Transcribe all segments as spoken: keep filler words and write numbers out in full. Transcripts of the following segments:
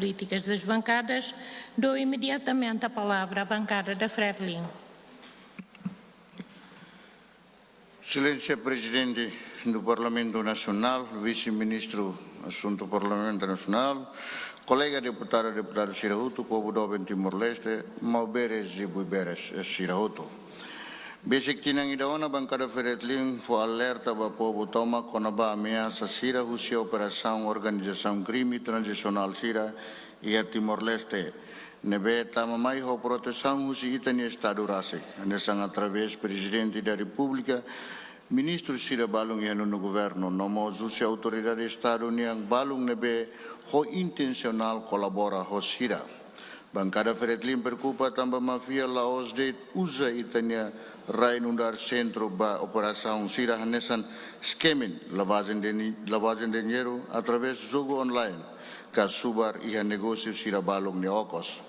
Políticas das Bancadas, dou imediatamente a palavra à bancada da Fretilin. Exelénsia Prezidente do Parlamentu Nasionál, Vise-Ministru Asuntu Parlamentu Nasionál, kolega deputadu, deputadu sira hotu, povu doben Timor-Leste, maubere, zibuibere sira hotu. Besik tinan ida ona, bankada Fretilin fó alerta ba povu tomak kona-ba ameasa sira husi operasaun organizasaun krime transnasionál sira iha Timor-Leste, ne'ebé tama mai ho protesaun husi ita-nia Estadu rasik, hanesan através Prezidente da Repúblika, ministru sira balun iha nonu governu, no mós husi autoridade Estadu nian balun ne'ebé ho intensionál kolabora ho sira. Bankada Fretilin preokupa tanba máfia la'ós de'it uza ita-nia rai nu'udar sentru ba operasaun sira hanesan skimming, lavajen de, lavajen de dinheiru através jogu online, ka subar iha negósiu sira balun nia okos,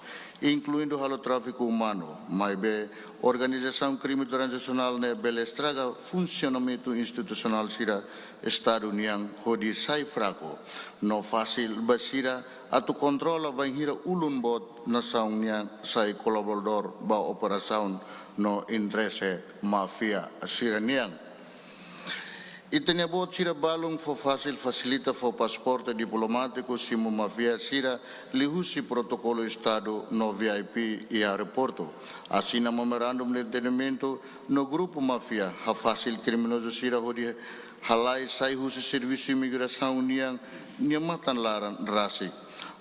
inkluindu halo tráfiku umanu, maibé organizasaun krime transnasionál ne'e bele estraga funsionamentu institusionál sira Estadu nian hodi sai fraku, no fasil ba sira atu kontrola bainhira ulun boot nasaun nian sai kolaboradór ba operasaun no interese máfia sira-nian. Ita-nia boot sira balun fó fasil fasilita fó pasaporte diplomátiku simu máfia sira liuhusi protokolu Estadu no V I P iha aeroportu. Asina memorandum de entendimentu no grupu máfia hafasil kriminozu sira hodi halai sai husi servisu imigrasaun nian nia matan-laran rasik.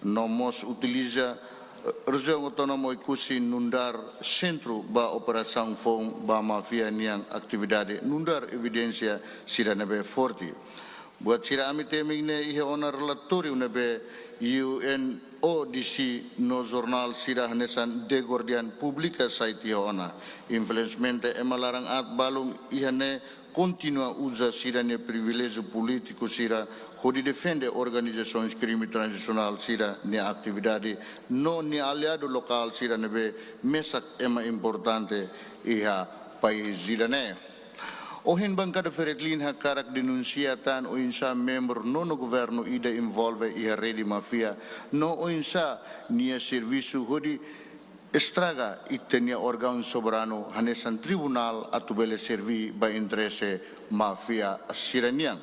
No mós utiliza, eh, rejiaun autónoma Oekusi nu'udar sentru ba operasaun foun ba máfia nian atividade nu'udar evidénsia sira ne'ebé forte. Buat sira ami temi ne'e iha ona relatóriu ne'ebé U N O D C no jornál sira hanesan The Guardian publika sai tiha ona. Infelizmente ema laran aat balun iha ne'e kontinua uza sira-nia priviléjiu polítiku sira hodi defende organizasaun krime transnasionál sira-nia atividade no nia aliadu lokál sira ne'ebé mesak ema importante iha país ida-ne'e. Ohin bankada Fretilin hakarak denunsia tan oinsá membru nonu governu ida envolve iha rede máfia no oinsá nia servisu hodi estraga ita-nia órgaun soberanu hanesan tribunál atu bele serve ba interese máfia sira-nian.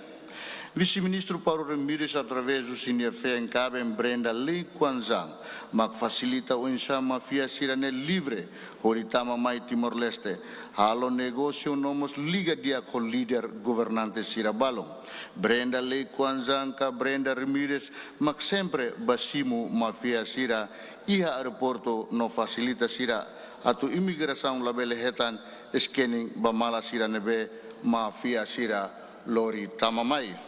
Vise-Ministru Paulo Remédios através husi nia feen kaben Brenda Lee Kuan Zhang mak fasilita oinsá máfia sira-ne'e livre hodi tama mai Timor-Leste, halo negósiu no mós liga di'ak ho líder governante sira balun. Brenda Lee Kuan Zhang ka Brenda Remédios mak sempre ba simu máfia sira iha aeroportu no fasilita sira atu imigrasaun labele hetan scanning ba mala sira ne'ebé máfia sira lori tama mai.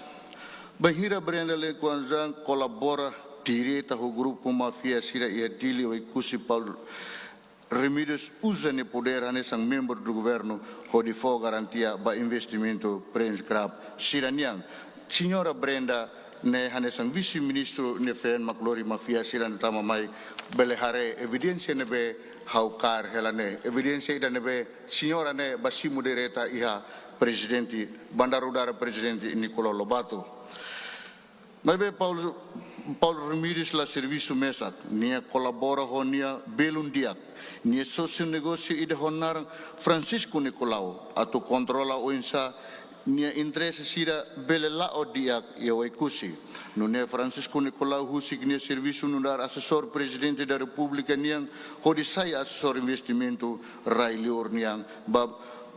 Bainhira Brenda Lee Kuan Zhang kolabora direta ho grupu máfia sira iha Dili, Oekusi, Paulo Remédios uza nia podér hanesan membru do governu hodi fó garantia ba investimentu Prince Club sira-nian. Señora Brenda ne'e hanesan vise-ministru nia feen mak lori máfia sira-ne'e tama mai, bele haree evidénsia ne'ebé ha'u kaer hela ne'e. Evidénsia ida ne'ebé señora ne'e ba simu direta iha Prezidente, Bandar Udara Prezidente Nicolau Lobato. Maibé Paulo, Paulo Remédios la servisu mesak, nia kolabora ho nia belun di'ak, nia sósiu negósiu ida ho naran Francisco Nicolau atu kontrola oinsá nia interese sira bele la'o di'ak iha Oekusi. Nune'e Francisco Nicolau husik nia servisu nu'udar asesór Prezidente da Repúblika nian hodi sai asesór investimentu rai-liur nian ba,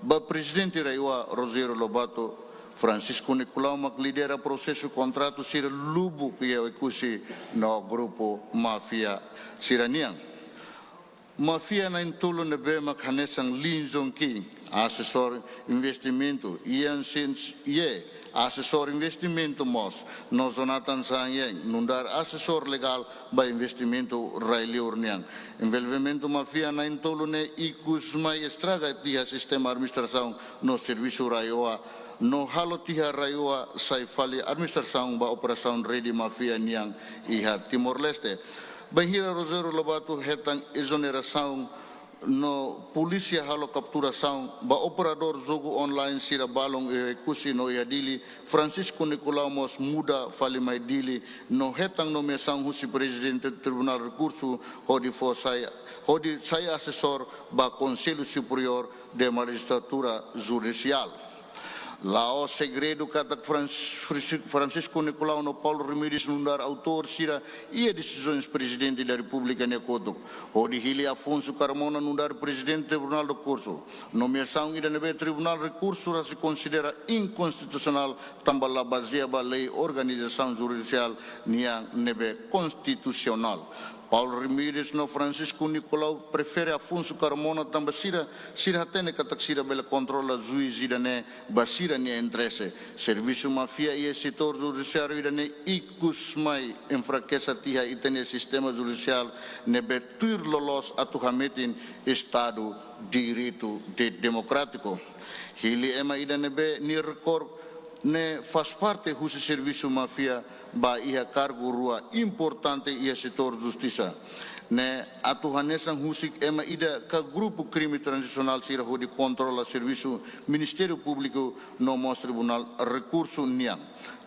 ba Prezidente RAEOA Rogério Lobato. Francisco Nicolau mak lidera prosesu kontratu sira lubuk iha Oekusi no grupu máfia sira-nian. Máfia na'in-tolu ne'ebé mak hanesan Lin Zhongqing, asesór investimentu, Yan Xin Ye, asesór investimentu mós, no Jonathan Zhang Yang, nu'udar asesór legál ba investimentu rai-liur nian. Envolvimentu máfia na'in-tolu ne'e ikus mai estraga tiha sistema administrasaun no servisu RAEOA, no halo tiha RAEOA sai fali administrasaun ba operasaun rede máfia nian iha Timor-Leste. Bainhira Rogério Lobato hetan ezonerasaun no polísia halo kapturasaun ba operadór jogu online sira balun iha Oekusi no iha Dili. Francisco Nicolau mós muda fali mai Dili no hetan nomeasaun husi Prezidente Tribunál Rekursu hodi fó sai, hodi sai asesór ba Konsellu Superiór de Majistratura Judisiál. La'ós segredu katak Frans-, Francis-, Francisco Nicolau no Paulo Remedios nu'udar autór sira iha desizaun Prezidente da Repúblika nia kotuk. Hodi hili Afonso Carmona nu'udar Prezidente Tribunál Rekursu. Nomeasaun ida ne'ebé Tribunál Rekursu rasik konsidera inkonstitusionál tanba la bazeia ba lei organizasaun judisiál nian ne'ebé konstitusionál. Paulo Remedios no Francisco Nicolau prefere Afonso Carmona tanba sira, sira hatene katak sira bele kontrola juís ida-ne'e ba sira-nia interese. Servisu máfia iha setór judisiáriu ida-ne'e ikus mai enfrakese tiha ita-nia sistema judisiál ne'ebé tuir loloos atu hametin Estadu Direitu de Demokrátiku. Hili ema ida ne'ebé nia rekor ne'e faz parte husi servisu máfia ba iha kargu rua importante iha setór justisa. Ne'e atu hanesan husik ema ida ka grupu krime transnasionál sira hodi kontrola servisu Ministériu Públiku no mós Tribunál Rekursu nian.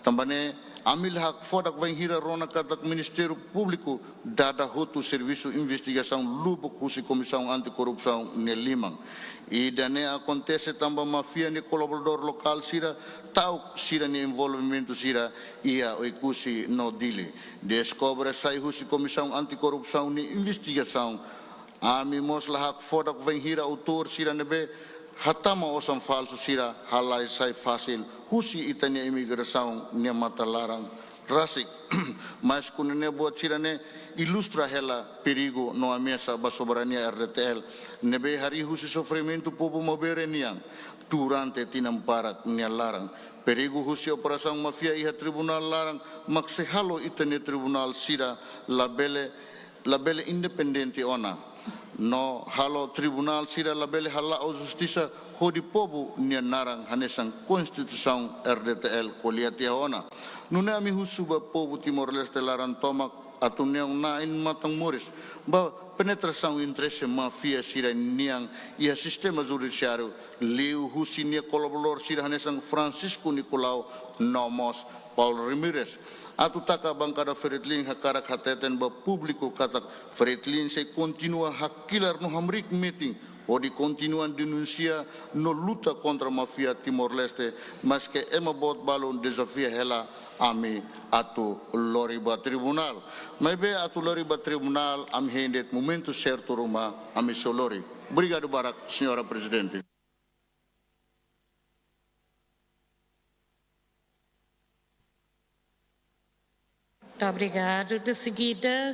Tanba ne'e, ami la hakfodak bainhira rona katak Ministériu Públiku dada hotu servisu investigasaun lubuk husi Komisaun Antikorrupsaun nia liman. Ida-ne'e akontese tanba máfia nia kolaboradór lokál sira ta'uk sira-nia envolvimentu sira iha Oekusi no Dili. Deskobre sai husi Komisaun Antikorrupsaun nia investigasaun. Ami mós la hakfodak bainhira autór sira ne'ebé hatama osan falsu sira halai sai fasil husi ita-nia imigrasaun nia matan laran rasik. Mas kuandu ne'e buat sira-ne'e ilustra hela perigu no ameasa ba soberania R D T L ne'ebé harii husi sofrimentu povu maubere nian durante tinan barak nia laran. Perigu husi operasaun máfia iha tribunál laran mak sei halo ita-nia tribunál sira labele, labele independente ona. No halo tribunál sira labele hala'o justisa hodi povu nia naran hanesan Konstituisaun R D T L ko'alia tiha ona. Nune'e ami husu ba povu Timor-Leste laran tomak atu neon na'in matan moris ba penetrasaun interese máfia sira-nian iha sistema judisiáriu liuhusi nia kolaboradór sira hanesan Francisco Nicolau no mós Paulo Ramirez. Atu taka bankada Fretilin hakarak hateten ba públiku katak Fretilin sei kontinua hakilar no hamriik metin hodi kontinua denunsia no luta kontra máfia Timor-Leste, maske ema boot balun dezafia hela ami atu lori ba tribunál. Maibé atu lori ba tribunál, ami hein de'it momentu sertu ruma, ami sei lori. Obrigadu barak, Señora Prezidente. Obrigadu. De seguida,